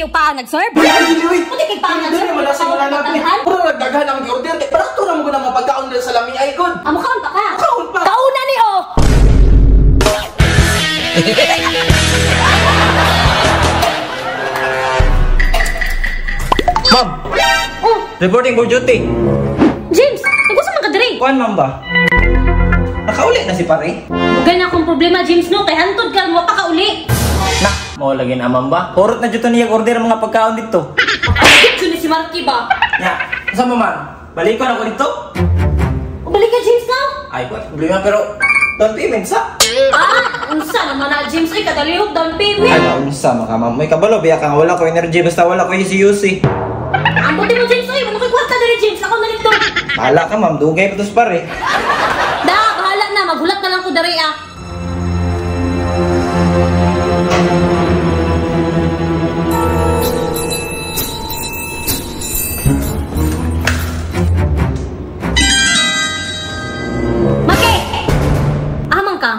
kayo pa ang nag-serve? Puti kay pa ang nag-serve. Wala sa wala na. Puro nagdaghan ang order kay barato ra mo gud ang mga pagkaon diri sa lami ay good. Amo kaon pa ka. Kaon pa. Kauna ni oh. Ma'am. Oh, Reporting for duty. James, nag-usa man ka diri. Kuan ma'am ba? Nakauli na si pare. Ugay na akong problema, James, no, kay hantod ka mo pa kauli. Na, mo lagi na ma'am ba? Horot na jud to niya order ang mga pagkaon dito. Ay, ni si Marky ba? Nya, unsa mo man? Balikon ako dito. O balik ka, James, no? Ay, what problema pero down payment sa. Ah, unsa naman na, James, ay kadalihok down payment. Ay, unsa maka ma'am? May kabalo biya ka nga wala ko energy basta wala ko UC. Ang buti mo, James, ay wala koy kwarta diri, James. Ako na nito. Bahala ka ma'am, dugay pa to sa pare. Da, bahala na, maghulat na lang ko diri ah. Maki! Amang ka.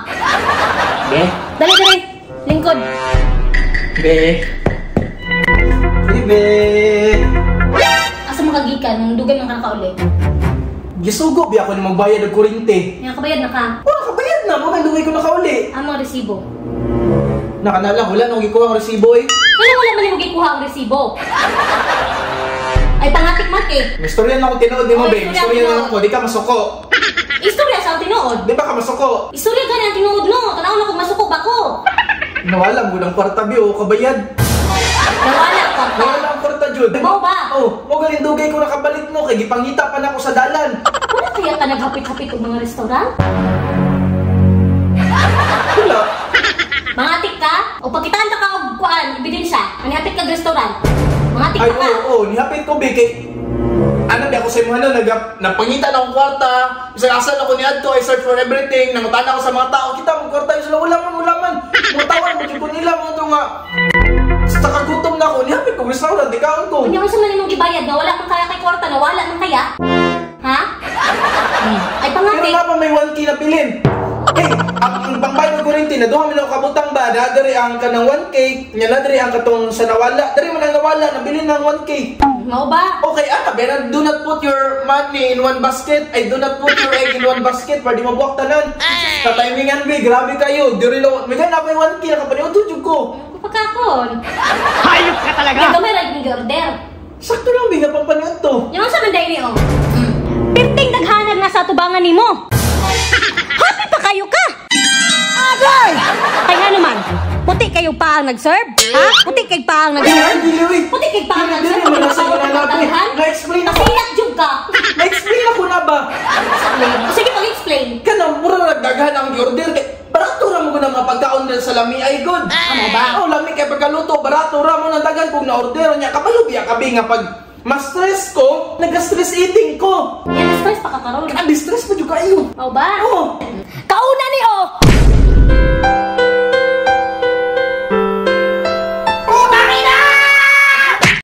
Be. Dali dali. Lingkod. Be. Bebe. Asa mo kagikan nung dugay man ka nakauli? Gisugo biya ako ni magbayad og kuryente. Nga kabayad na ka. Wala kabayad na mo kay dugay ko nakauli. Amang resibo. Nakanala wala nang gikuha ang resibo eh. Kaya wala man nimo gikuha ang resibo. Ay pangatik Maki. May istorya na ako tinuod nimo Oh, be. istorya Istorya na tinuod. ako, di ka masuko. Istorya sa ang tinuod. Di ba ka masuko? Istorya gani ang tinuod no. Tanaw na kung masuko ba ko. Nawala mo ang kwarta bi o kabayad. Nawala kwarta. Nawala ang kwarta jud. Mao ba? Oh, mo galing dugay ko nakabalik no kay gipangita pa nako sa dalan. Wala kaya ka naghapit-hapit og mga restaurant? Wala. Mangatik ka? O pagkitaan ta ka og kuan, ebidensya. Manihapit kag restaurant. Mangatik Ay, ka ka. oo, oh, nihapit ko be kay ano di ako sa imo ano, nagpangita na akong kwarta. Bisag asa na ko niadto, I search for everything, nangutana ako sa mga tao, kita mo kwarta sila wala man, wala man. Mga tao mo jud ko nila mo to nga. Sa kagutom na ako, nihapit ko restaurant, di kaon ko. Unya unsa man imong gibayad nga wala man kaya kay kwarta, nawala man kaya? Ha? Ay Pero pangatik. na pa may 1K na bilin. Hey, ang pangbayad ng kuryente na duha man ako kabutang ba, na diri ang kanang 1K, nya na diri ang katong sa nawala, diri man ang nawala nabilin ng 1K. Mao ba? Okay, ana, pero do not put your money in one basket. Ay, do not put your egg in one basket. Para di mabuwak tanan. Sa timingan, be, grabe kayo. Diri lang, may gana pa yung 1K, nakapaniod jud ko. Pagkakon. Hayop ka talaga! Kaya gamay ra yung order. Sakto lang, be, nga pampaniod to. Yung sa man ni oh. Pirting daghanag na sa tubangan nimo. Happy pa kayo ka. Agay! Kay ngano man? Puti kayo pa ang nag-serve? Ha? Puti kay pa ang nag-serve? Puti kay pa ang nag-serve? Dili, wala sa inanabi. Na-explain ako. Pasiyak jud ka. Na-explain ako na ba? Explain. O, sige, pag-explain. Kanang mura nagdaghan ang order kay barato ra mo gud ang mga pagkaon diri sa lami ay good. Amo ba? Oh, lami kay pagkaluto, barato ra mo nang daghan kog na order nya kabalo biya kabi nga pag mas stress ko, nagka-stress eating ko. Yan, stress pa ka karon. Ang distress pa jud kayo. Mao ba?